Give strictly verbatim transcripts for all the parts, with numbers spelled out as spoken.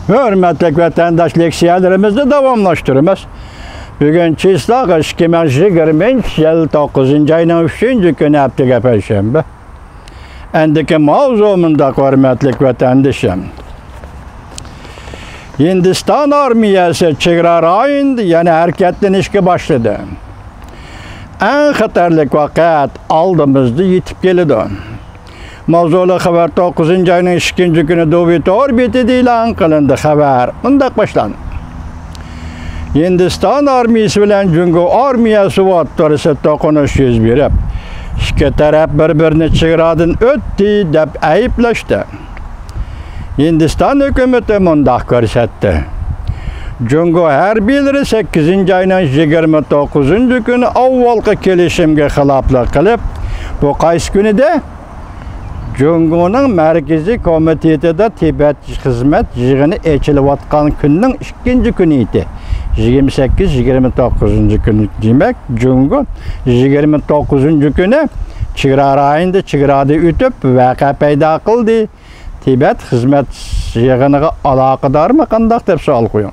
ھۆرمەتلىك ۋەتەنداش، لېكسىيەلىرىمىزنى داۋاملاشتۇرىمىز. بۈگۈن چىسلاغا ئىككى مىڭ يىگىرمىنچى يىل توققۇزىنچى ئاينىڭ ئۈچىنچى كۈنى، ھەپتىگە پەيشەنبە. ئەندىكى ماۋزۇ مۇنداق، ھۆرمەتلىك ۋەتەندىشىم. ھىندىستان ئارمىيەسى چېگرا رايونىدا يەنە ھەرىكەتلىنىشكە باشلىدى. ئەڭ خەتەرلىك ۋەقە ئالدىمىزدا يېتىپ كېلىدۇ. ماۋزۇلۇق خەۋەر توققۇزىنچى ئاينىڭ ئىككىنچى كۈنى دۇۋى تور بېتىدە ئېلان قىلىندى. خەۋەر مۇنداق باشلاندى. ھىندىستان ئارمىيەسى بىلەن جۇڭگو ئارمىيەسى ئوتتۇرىسىدا توقۇنۇش يۈز بېرىپ، ئىككى تەرەپ بىر-بىرىنى چېگرادىن ئۆتتى دەپ ئەيىبلەشتى. ھىندىستان ھۆكۈمىتى مۇنداق كۆرسەتتى. جۇڭگو ھەربىيلىرى سەككىزىنچى ئاينىڭ يىگىرمە توققۇزىنچى كۈنى ئاۋۋالقى كېلىشىمگە خىلاپلىق قىلىپ، بۇ قايسى كۈنىدە؟ جۇڭگونىڭ مەركىزىي كومىتېتىدا تىبەت خىزمەت يىغىنى ئېچىلىۋاتقان كۈننىڭ ئىككىنچى كۈنى ئىدى. يىگىرمە سەككىز، يىگىرمە توققۇزىنچى كۈنى، دېمەك، جۇڭگو يىگىرمە توققۇزىنچى كۈنى چېگرا رايونىدا، چېگرادىن ئۆتۈپ، ۋەقە پەيدا قىلدى. تىبەت خىزمەت يىغىنىغا ئالاقىدارمۇ قانداق دەپ سوئال قويۇڭ.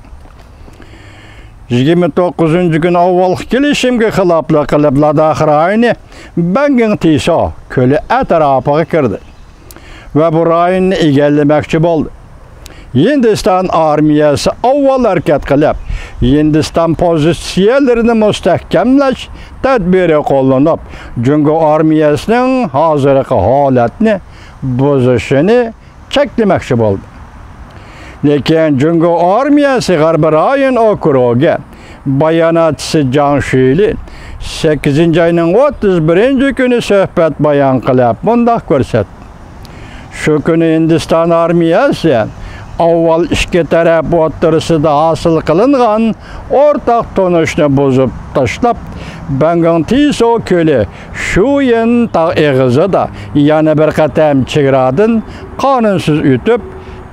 يىگىرمە توققۇزىنچى كۈنى ئاۋۋالقى كېلىشىمگە خىلاپلىق قىلىپ، لاداخ رايونى بەنگىڭ تىسو كۆلى ئەتراپىغا كىردى ۋە بۇ رايوننى ئىگىلىمەكچى بولدى. ھىندىستان ئارمىيەسى ئاۋۋال ھەرىكەت قىلىپ، ھىندىستان پوزىتسىيەلىرىنى مۇستەھكەملەش تەدبىرى قوللىنىپ، جۇڭگو ئارمىيەسىنىڭ ھازىرقى ھالەتنى بۇزۇشىنى چەكلىمەكچى بولدى. لېكىن جۇڭگو ئارمىيەسى غەربىي رايون ئوكروگى باياناتچىسى جاڭ شۈيلى سەككىزىنچى ئاينىڭ ئوتتۇز بىرىنچى كۈنى سۆھبەت بايان قىلىپ، مۇنداق كۆرسەتتى. شۇ كۈنى ھىندىستان ئارمىيەسى ئاۋۋال ئىككى تەرەپ ئوتتۇرىسىدا ھاسىل قىلىنغان ئورتاق تونۇشنى بۇزۇپ تاشلاپ، بەنگىڭ تىسو كۆلى شۇيىن تاغ ئېغىزىدا يەنە بىر قېتىم چېگرادىن قانۇنسىز ئۆتۈپ،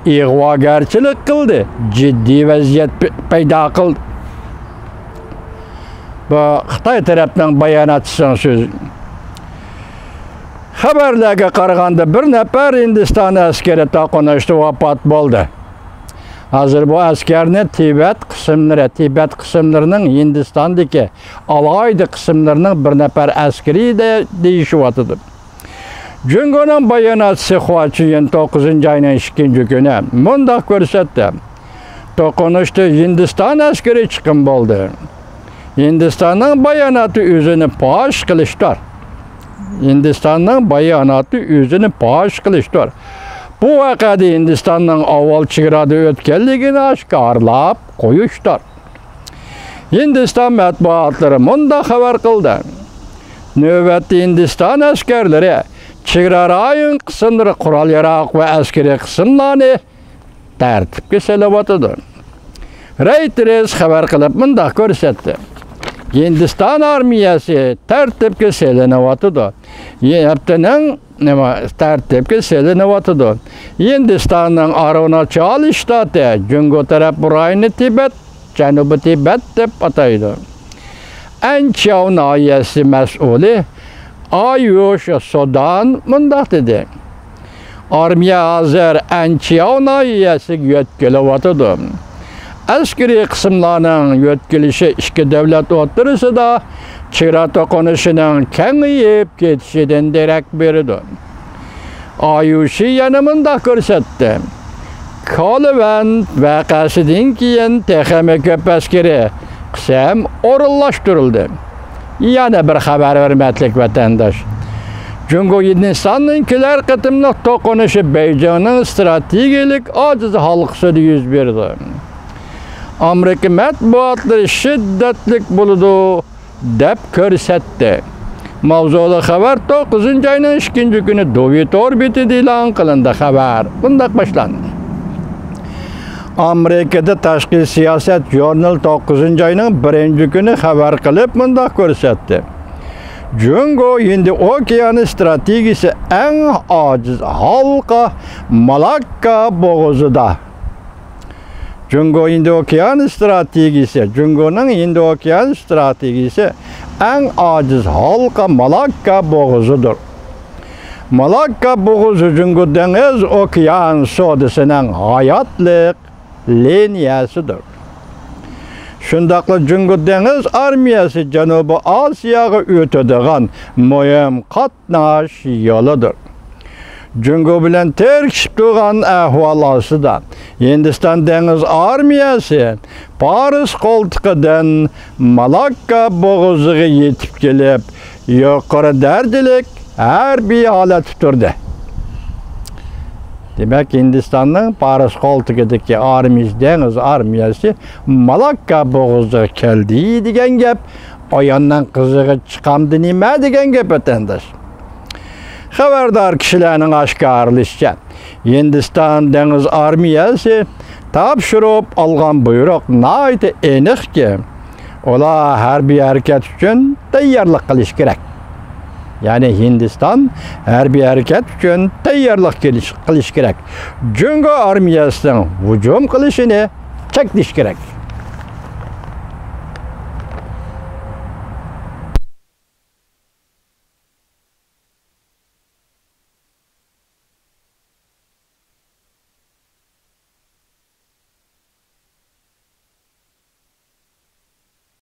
ئىغۋاگەرچىلىك قىلدى، جىددىي ۋەزىيەت پەيدا قىلدى. بۇ خىتاي تەرەپنىڭ باياناتچىسىنىڭ سۆزى. خەۋەرلەرگە قارىغاندا، بىر نەپەر ھىندىستان ئەسكىرى توقۇنۇشتا ۋاپات بولدى. ھازىر بۇ ئەسكەرنى تىبەت قىسىملىرى، تىبەت قىسىملىرىنىڭ ھىندىستاندىكى ئالاھىدە قىسىملىرىنىڭ بىر نەپەر ئەسكىرى دە-، دېيىشىۋاتىدۇ. جۇڭگونىڭ باياناتچىسى خۇا چۈيۈن توققۇزىنچى ئاينىڭ ئىككىنچى كۈنى مۇنداق كۆرسەتتى. توقۇنۇشتا ھىندىستان ئەسكىرى چىقىم بولدى. ھىندىستاننىڭ باياناتى ئۆزىنى پاش قىلىشتۇر. ھىندىستاننىڭ باياناتى ئۆزىنى پاش قىلىشتۇر. بۇ ۋەقەدە ھىندىستاننىڭ ئاۋۋال چېگرادا ئۆتكەنلىكىنى ئاشكارىلاپ قويۇشتۇر. ھىندىستان مەتبۇئاتلىرى مۇنداق خەۋەر قىلدى. نۆۋەتتە ھىندىستان ئەسكەرلىرى چېگرا رايون قىسىملىرى، قورال-ياراغ ۋە ئەسكىرىي قىسىملارنى تەرتىپكە سېلىۋاتىدۇ. رەيتېرس خەۋەر قىلىپ مۇنداق كۆرسەتتى. ھىندىستان ئارمىيەسى تەرتىپكە سېلىنىۋاتىدۇ. ھەپتىنىڭ نېمە، تەرتىپكە سېلىنىۋاتىدۇ. ھىندىستاننىڭ ئارۇناچال شتاتى، جۇڭگو تەرەپ بۇ رايوننى تىبەت، جەنۇبىي تىبەت دەپ ئاتايدۇ. ئەنچياۋ ناھىيەسى مەسئۇلى ئايۇش سودان مۇنداق دېدى. ئارمىيە ھازىر ئەنچياۋ ناھىيەسىگە يۆتكىلىۋاتىدۇ. ئەسكىرىي قىسىملارنىڭ يۆتكىلىشى ئىككى دۆلەت ئوتتۇرىسىدا چېگرا توقۇنۇشىنىڭ كېڭىيىپ كېتىشىدىن دېرەك بېرىدۇ. ئايۇشى يەنە مۇنداق كۆرسەتتى. كالىۋەن ۋەقەسىدىن كېيىن تېخىمۇ كۆپ ئەسكىرىي قىسىم ئورۇنلاشتۇرۇلدى. يەنە بىر خەۋەر، ھۆرمەتلىك ۋەتەنداش. جۇڭگو ھىندىستاننىڭ كېلەر قېتىملىق توقۇنۇشى بېيجىڭنىڭ ئىستراتېگىيەلىك ئاجىز ھالقىسىدا يۈز بېرىدۇ. ئامېرىكا مەتبۇئاتلىرى شىددەتلىك بولىدۇ دەپ كۆرسەتتى. ماۋزۇلۇق خەۋەر توققۇزىنچى ئاينىڭ ئىككىنچى كۈنى دۇۋى تور بېتىدە ئېلان قىلىندى. خەۋەر بۇنداق باشلاندى. ئامېرىكىدا تاشقى سىياسەت ژۇرنىلى توققۇزىنچى ئاينىڭ بىرىنچى كۈنى خەۋەر قىلىپ مۇنداق كۆرسەتتى. جۇڭگو ھىندى ئوكيانى ئىستراتېگىيىسى ئەڭ ئاجىز ھالقا مالاككا بوغۇزىدا. جۇڭگو ھىندى ئوكيان ئىستراتېگىيىسى، جۇڭگونىڭ ھىندى ئوكيان ئىستراتېگىيىسى ئەڭ ئاجىز ھالقا مالاككا بوغۇزىدۇر. مالاككا بوغۇزى جۇڭگو دېڭىز ئوكيان سودىسىنىڭ ھاياتلىق لىنىيەسىدۇر. شۇنداقلا جۇڭگو دېڭىز ئارمىيەسى جەنۇبىي ئاسىياغا ئۆتىدىغان مۇھىم قاتناش يولىدۇر. جۇڭگو بىلەن تىركىشىپ تۇرغان ئەھۋال ئاستىدا، ھىندىستان دېڭىز ئارمىيەسى پارس قولتۇقىدىن مالاككا بوغۇزىغا يېتىپ كېلىپ، يۇقىرى دەرىجىلىك ھەربىي ھالەتتە تۇردى. دېمەك، ھىندىستاننىڭ پارس قولتۇقىدىكى ئارمىيەسى، دېڭىز ئارمىيەسى مالاككا بوغۇزىغا كەلدى دېگەن گەپ ئاياننىڭ قىزىغا چىقامدۇ نېمە دېگەن گەپ، ۋەتەنداش. خەۋەردار كىشىلەرنىڭ ئاشكارىلىشىچە، ھىندىستان دېڭىز ئارمىيەسى تاپشۇرۇپ ئالغان بۇيرۇق ناھايىتى ئېنىقكى، ئۇلار ھەربىي ھەرىكەت ئۈچۈن تەييارلىق قىلىشى كېرەك. يەنى ھىندىستان ھەربىي ھەرىكەت ئۈچۈن تەييارلىق قىلىش، قىلىشى كېرەك. جۇڭگو ئارمىيەسىنىڭ ھۇجۇم قىلىشىنى چەكلىشى كېرەك.